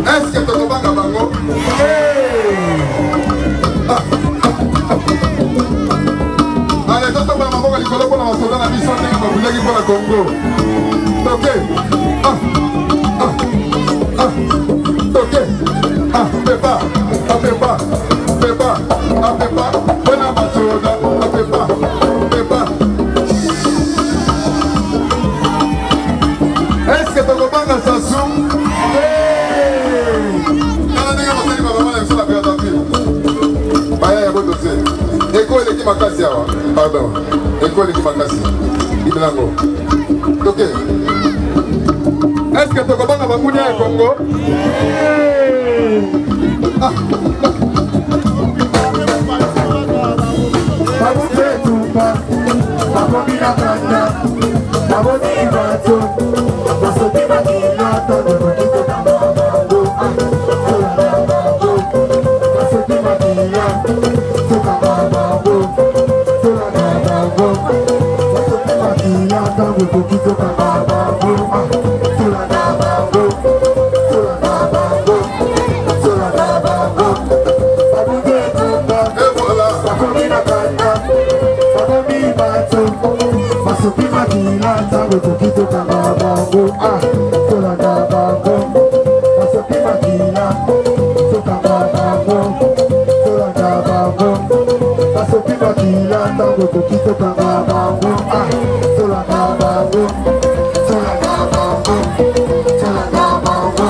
Eske tokobanga bango? Ale totombola maboko likolo mpo na basoda na biso ndenge babundaki mpo na Congo. Toke. Ah, ah, ah. Toke. Ah, pepa, ah, pepa, pepa, ah, pepa. Mpo na basoda, ah, pepa, pepa. Eske tokobanga Sassou? Tala ndenge basali bamama na biso na Brazzaville. Baya ya bodose. Eko eleki makasi awa. Pardon. Eko eleki makasi. Bibela yango. Toke. Eske tokobanga banguna ya Congo? Ah. Bakomi na kanda, babomi bato, basopi makila, ntango ekoki kokanga bango. Tolanda bango, basopi makila, tokanga bango, tolanda bango, basopi makila, ntango ekoki kokanga bango. Tolanda bango, tolanda bango, tolanda bango, babungi etumba, bakomi na kanda, babomi bato, basopi makila, ntango ekoki tokanga bango. Tolanda bango, basopi makila, tokanga bango, tolanda bango, basopi makila, ntango ekoki tokanga bango. Tolanda bango, tolanda bango, tolanda bango.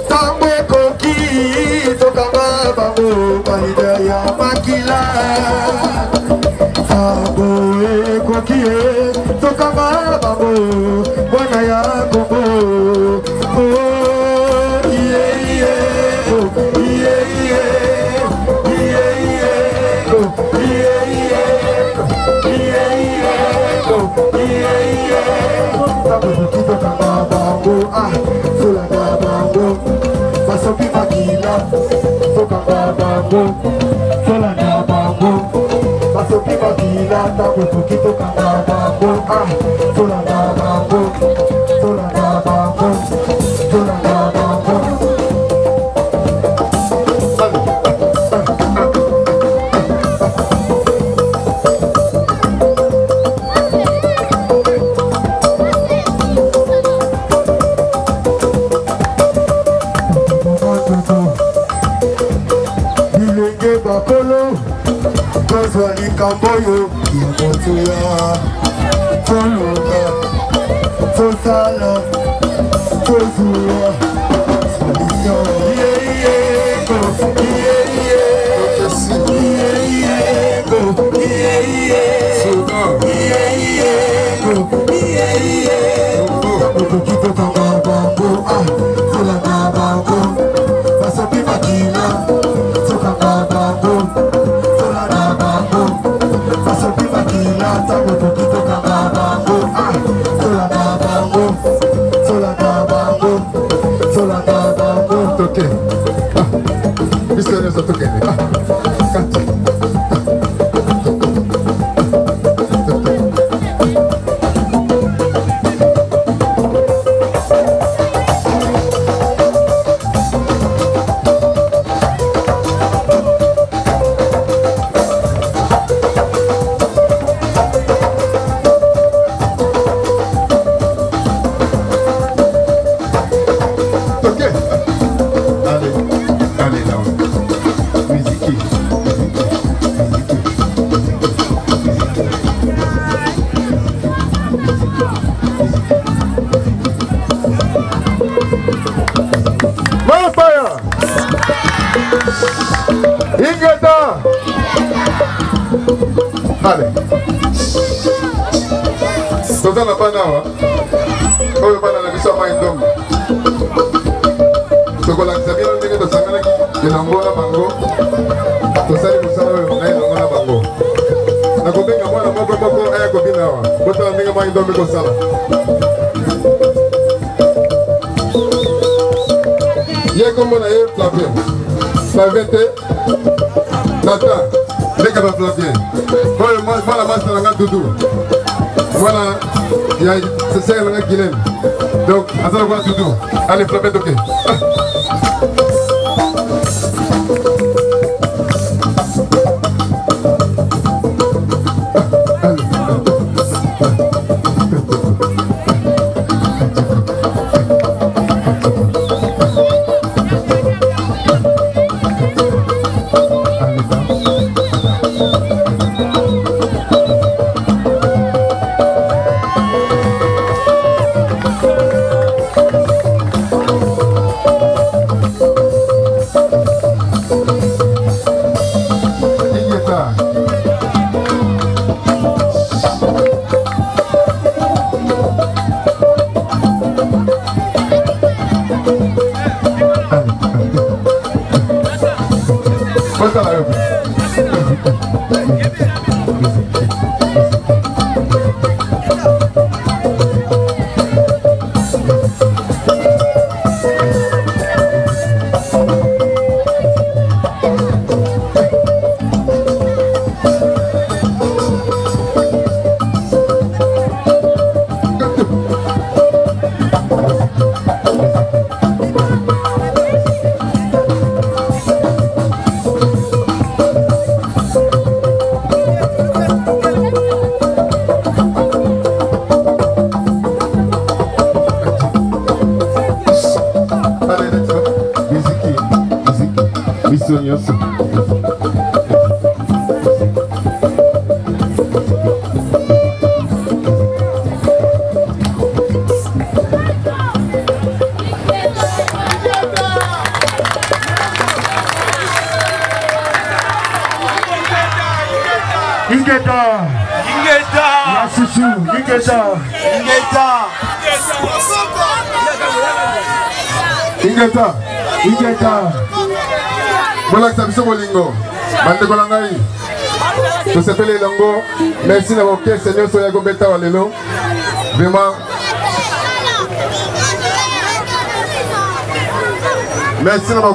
Ntango ekoki tokanga bango, balida ya makila. Ntango ekoki tokanga bango, mwana ya Kongo. Oh, iye, iye, oh, iye, iye, iye, iye, oh, iye, iye, iye, iye, oh, iye, iye. Ntango ekoki tokanga bango, ah, tolanda bango, basopi makila, tokanga bango, tolanda bango, basopi makila, ntango ekoki tokanga bango, ah, tolanda bango, tolanda bango, tolanda bango. Bilenge bakolo kozwa likambo oyo ya motuya, toluka, tosala, tozwa solution. Okoki tokanga bango, ah, tolanda bango, basopi makila, tokanga bango, tolanda bango, basopi makila, ntango ekoki tokanga bango, ah, tolanda bango, tolanda bango, tolanda bango. Toke. Ah. Biso nyonso tokende. Ah. Kati. Toke. Allez, allez là. Musique, musique, musique, musique. Mapaya. Ingeta. Allez. Toza na bana awa oyo bana na biso ya mai ndombe, tokolakisa bino ndenge tosanganaki elongo na bango, tosali mosala oyo na elongo na bango. Nakobenga mwana moko moko aya kobina awa, botala ndenge mai ndombe kosala. Ye kombo na ye Flavien, Flavien te, Tata leka ba Flavien oyo mwana masta na nga Dudu, mwana Ya sesere nanga Guylaine. Donc aza lokola dudu. Allez Flavien Toke. Botala yo. Biso nyonso. Ingeta! Ingeta! Yasusu! Ingeta! Ingeta! Ingeta! Ingeta! Bolakisa biso bolingo bandeko na ngai, tosepeli elongo. Merci na baorchestre nyonso ya kobeta wa lelo, vraiment merci na.